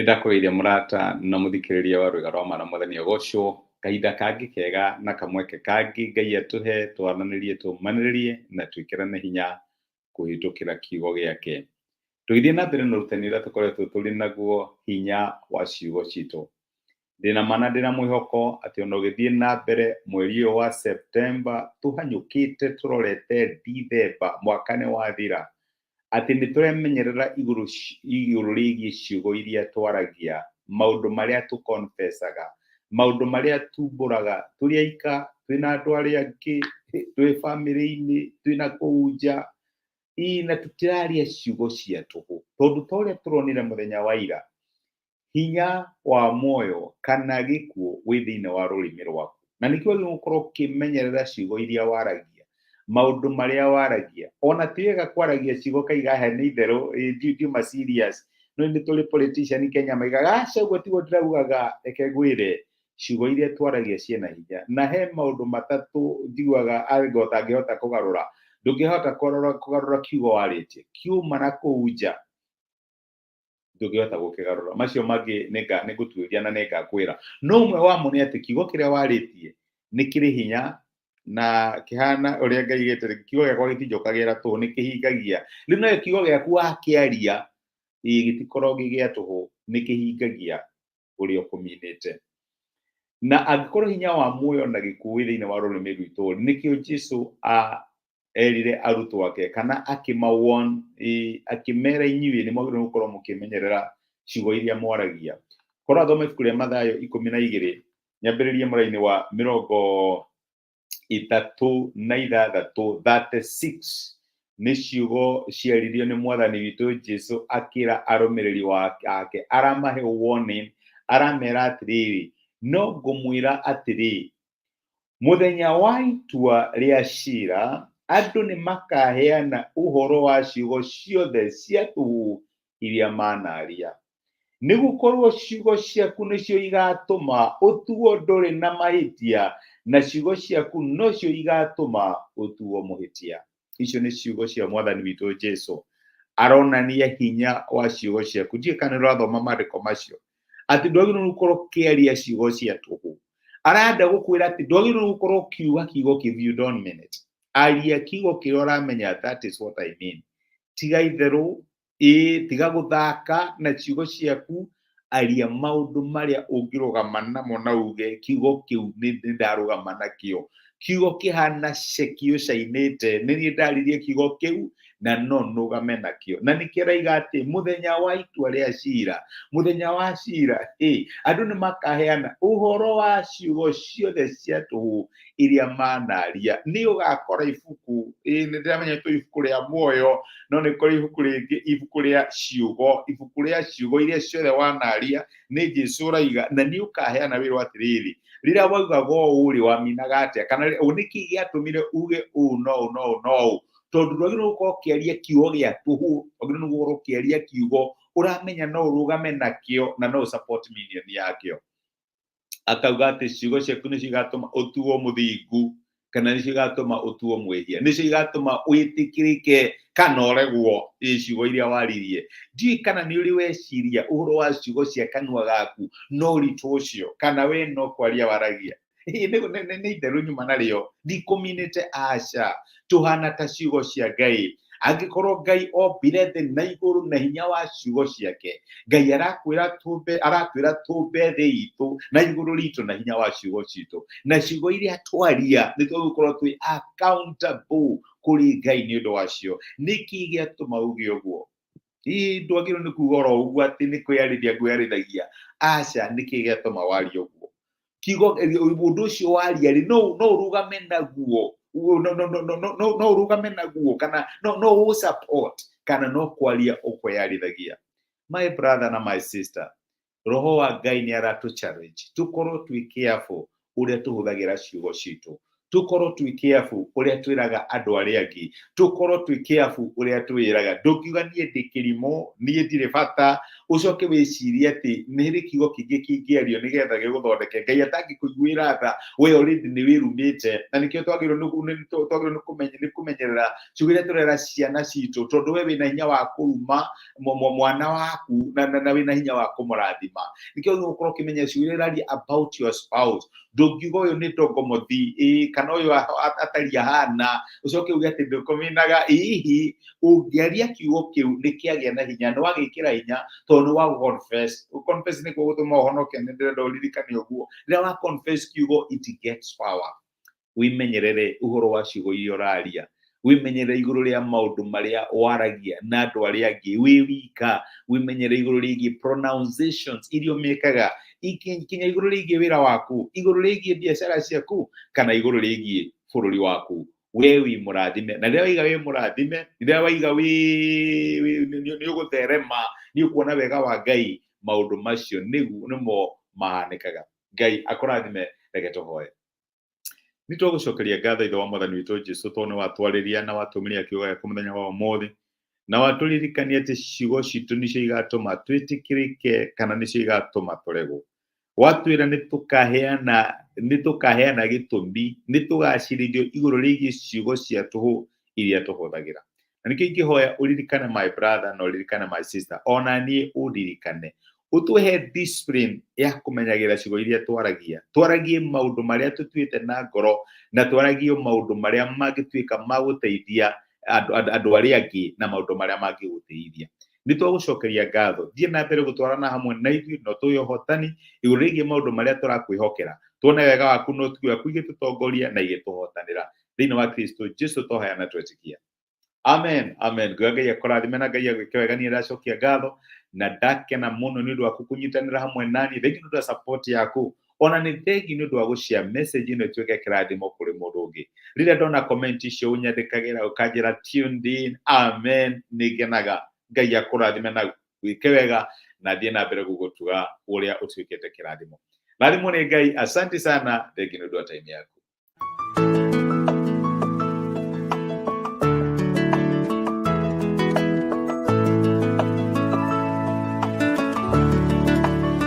Nĩndakũgeithia mũrata na mũthikĩrĩria wa Rwĩga rwa Ma na Mwathani agocwo. Kahinda kangĩ kega na kamweke kangĩ Ngai atũhe twaranĩrie, tũmanĩrĩrie na twĩkĩrane hinya kũhĩtũkĩra kiugo gĩake. Tũgĩthiĩ na mbere na ũrutani ũrĩa tũkoretwo tũrĩ naguo, hinya wa ciugo citũ. Ndĩna ma na ndĩna mwĩhoko atĩ ona ũgĩthiĩ na mbere mweri ũyũ wa Septemba tũhanyũkĩte tũrorete Dithemba, mwaka nĩ wathira, atĩ nĩ tũremenyerera igũrũ igũrũ rĩgiĩ ciugo iria twaragia, maũndũ marĩa tũkonfecaga, maũndũ marĩa tumbũraga tũrĩ aika, twĩna andũ arĩa angĩ, twĩ bamĩrĩ-inĩ, twĩna kũu nja, ĩ na tũtiraria ciugo cia tũhũ, tondũ ta ũrĩa tũronire mũthenya wa ira, hinya wa muoyo kana gĩkuũ wĩ thĩinĩ wa rũrĩmĩ rwaku. Na nĩkĩo wagĩrĩirwo gũkorwo ũkĩmenyerera ciugo iria waragia, maũndũ marĩa waragia. Ona ti wega kwaragia ciugo ũkaiga he nĩ itherũ, ndiuma serious. No nĩ tũrĩ politician Kenya maigaga aca ũguo tiguo ndĩraugaga, reke ngwĩre, ciugo iria twaragia ciĩna hinya. Na he maũndũ matatũ njiguaga anga ũtangĩhota kũgarũra. Ndũngĩhota kũgarũra kiugo warĩtie, kiuma na kũu nja ndũngĩhota gũkĩgarũra. Macio mangĩ nĩngũtuĩria na nĩngakwĩra. No ũmwe wamo nĩ atĩ kiugo kĩrĩa warĩtie nĩ kĩrĩ hinya na kĩhana ũrĩa Ngai aigĩte, kiugo gĩakwa gĩtinjũkagĩra tũhũ, nĩ kĩhingagia. Rĩu nayo kiugo gĩaku wakĩaria, ĩ gĩtikoragwo gĩ gĩa tũhũ, nĩ kĩhingagia ũrĩa ũkũminĩte. Na angĩkorwo hinya wa muoyo na gĩkuũ wĩ thĩinĩ wa rũrĩmĩ rwitũ, nĩkĩo Jesu erire arutwo ake kana akĩma warn, akĩmera inyuĩ nĩ mwagĩrĩirwo gũkorwo mũkĩmenyerera ciugo iria mwaragia. Korwo athoma ibuku rĩa Mathayo 12, nyambĩrĩrie mũraini wa 36, 36, nĩ ciugo ciaririo nĩ Mwathani witũ Jesu akĩra arũmĩrĩri ake, aramahe warning, aramera atĩrĩrĩ, no ngũmwĩra atĩrĩ, mũthenya wa itua rĩa cira, andũ nĩ makaheana ũhoro wa ciugo ciothe cia tũhũ iria manaria. Nĩ gũkorwo ciugo ciaku nĩcio igatũma ũtuo ndũrĩ na mahĩtia, na ciugo ciaku nocio igatũma ũtuo mũhĩtia. Icio nĩ ciugo cia Mwathani witũ Jesu. Aronania hinya wa ciugo ciaku. Ndiũĩ kana nĩ ũrathoma maandĩko macio. Atĩ ndwagĩrĩirwo nĩ gũkorwo ũkĩaria ciugo cia tũhũ. Arenda gũkwĩra atĩ ndwagĩrĩirwo nĩ gũkorwo ũkiuga kiugo kĩ you don't mean it. Aria kiugo kĩrĩa ũramenya that is what I mean. Tiga itherũ, ĩĩ tiga gũthaka na ciugo ciaku, aria maũndũ marĩa ũngĩrũgama namo na uge kiugo kĩu nĩ ndarũgama nakĩo. Kiugo kĩhana ceki ũcainĩte, nĩ niĩ ndaririe kiugo kĩu na no nũgame nakĩo. Na nĩkĩo araiga atĩ mũthenya wa itua rĩa cira, mũthenya wa cira, ĩ andũ nĩ makaheana ũhoro wa ciugo ciothe cia tũhũ iria manaria. Nĩ ũgakora ibuku, ĩ nĩ ndĩramenya tũ ibuku rĩa muoyo, no nĩ kũrĩ ibuku rĩngĩ, ibuku rĩa ciugo, ibuku rĩa ciugo iria ciothe wanaria, nĩ Jesu ũraiga, na nĩ ũkaheana wĩrwo atĩrĩrĩ, rĩrĩa waugaga ũũ rĩ, waminaga atĩa, kana nĩkĩ gĩatũmire uge ũũ no ũũ no ũũ no ũũ, tondũ ndwagĩrĩirwo gũkorwo ũkĩaria kiugo gĩa tũhũ, wagĩrĩirwo nĩ gũkorwo ũkĩaria kiugo ũramenya no ũrũgame nakĩo na no ũ support meaning yakĩo. Akauga atĩ ciugo ciaku nĩcio igatũma ũtuo mũthingu kana nĩcio igatũma ũtuo mwĩhia, nĩcio igatũma wĩtĩkĩrĩke kana ũregwo ĩ ciugo iria waririe. Ndiũĩ kana nĩ ũrĩ weciria ũhoro wa ciugo cia kanua gaku na ũritũ ũcio, kana we no kwaria waragia. Nĩ itherũ nyuma narĩo, ndikũminĩte aca, tũhana ta ciugo cia Ngai. Angĩkorwo Ngai ombire thĩ na igũrũ na hinya wa ciugo ciake, Ngai arakwĩra tũmbe, aratwĩra tũmbe thĩ itũ na igũrũ ritũ na hinya wa ciugo citũ. Na ciugo iria twaria nĩ tũgũkorwo twĩ accountable kũrĩ Ngai nĩ ũndũ wacio. Nĩkĩ gĩatũma uge ũguo? Ĩ ndwagĩrĩirwo nĩ kuga oro ũguo atĩ nĩ kwĩyarĩria ngwĩyarĩthagia. Aca, nĩkĩ gĩatũma warie ũguo? Kiugo ũndũ ũcio waria rĩ, no no ũrũgame naguo, no no no no no no ũrũgame naguo kana no no ũ support kana no kwaria ũkwĩyarithagia. My brother na my sister, roho wa Ngai nĩ aratũ challenge tũkorwo twĩ careful ũrĩa tũhũthagĩra ciugo citũ, tũkorwo twĩ careful ũrĩa twĩraga andũ arĩa angĩ, tũkorwo twĩ careful ũrĩa twĩraga. Ndũngiuga niĩ ndĩ kĩrimũ, niĩ ndirĩ bata, Ũcoke wĩcirie atĩ nĩ harĩ kiugo kĩngĩ kĩngĩario nĩgetha gĩgũthondeke. Ngai atangĩkũiguĩra tha, we already nĩ wĩrumĩte. Na nĩkĩo twagĩrĩirwo nĩ kũmenyerera ciugo iria tũrera ciana citũ, tondũ we wĩna hinya wa kũruma mwana waku na wĩna hinya wa kũmũrathima. Nĩkĩo wagĩrĩirwo gũkorwo ũkĩmenya ciugo iria ũraria about your spouse. Ndũngiuga ũyũ nĩ ndongomothi, ĩĩ, kana ũyũ atariĩ ahana, ũcoke uge atĩ ndũkũminaga. Hihi ũngĩaria kiugo kĩu nĩ kĩagĩa na hinya, nĩ wagĩkĩra hinya, tondũ nĩ wa confess. Confess nĩkuo gũtũma ũhonoke, nĩ ndĩrenda ũririkane ũguo. Rĩrĩa wa confess kiugo, it gets power. Wĩmenyerere ũhoro wa ciugo iria ũraria, wĩmenyerere igũrũ rĩa maũndũ marĩa waragia na andũ arĩa angĩ wĩ wika, wĩmenyerere igũrũ rĩgiĩ pronunciations iria ũmĩkaga, kinya igũrũ rĩgiĩ wĩra waku, igũrũ rĩgiĩ biacara ciaku, kana igũrũ rĩgiĩ bũrũri waku. We wĩ mũrathime, na rĩrĩa waiga wĩ mũrathime, rĩrĩa waiga wĩ nĩ ũgũtherema, nĩ ũkuona wega wa Ngai, maũndũ macio nĩmo mahanĩkaga. Ngai akũrathime. Reke tũhoe. Nĩ twagũcokeria ngatho, Ithe wa Mwathani witũ Jesu, tondũ nĩ watwarĩria na watũmĩria kiugo gĩaku mũthenya wa ũmũthĩ, na watũririkania atĩ ciugo citũ nĩcio igatũma twĩtĩkĩrĩke kana nĩcio igatũma tũregwo. Watwĩra nĩ tũkaheana gĩtũmi, nĩ tũgacirithio igũrũ rĩgiĩ ciugo cia tũhũ iria tũhũthagĩra. Na nĩkĩo ingĩhoya ũririkane, my brother, na ũririkane, my sister, ona niĩ ũndirikane, ũtũhe discipline ya kũmenyagĩra ciugo iria twaragia, twaragie maũndũ marĩa tũtuĩte na ngoro, na twaragie maũndũ marĩa mangĩtuĩka ma gũteithia andũ arĩa angĩ na maũndũ marĩa mangĩgũteithia. Nĩ twagũcokeria ngatho. Thiĩ na mbere gũtwarana hamwe na ithuĩ na ũtũhe ũhotani igũrũ rĩgiĩ maũndũ marĩa tũrakwĩhokera, tuone wega waku na ũtugi waku igĩtũtongoria na igĩtũhotanĩra. Thĩinĩ wa Kristo Jesu twahoya na twetĩkia, amen, amen. Nguga Ngai akũrathime na Ngai agwĩke wega. Niĩ ndacokia ngatho na ndakena mũno nĩ ũndũ waku kũnyitanĩra hamwe nani. Thengi nĩ ũndũ wa support yaku, ona nĩ thengi nĩ ũndũ wa gũshare message ĩno ĩtuĩke kĩrathimo kũrĩ mũndũ ũngĩ. Rĩrĩa ndona comment icio ũnyandĩkagĩra ũkanjĩra "tuned in, amen", nĩ ngenaga. Ngai akũrathime na gwĩke wega na thiĩ na mbere gũgũtuga ũrĩa ũtuĩkĩte kĩrathimo. Rathimwo nĩ Ngai. Asante sana, thengi nĩ ũndũ wa time yaku.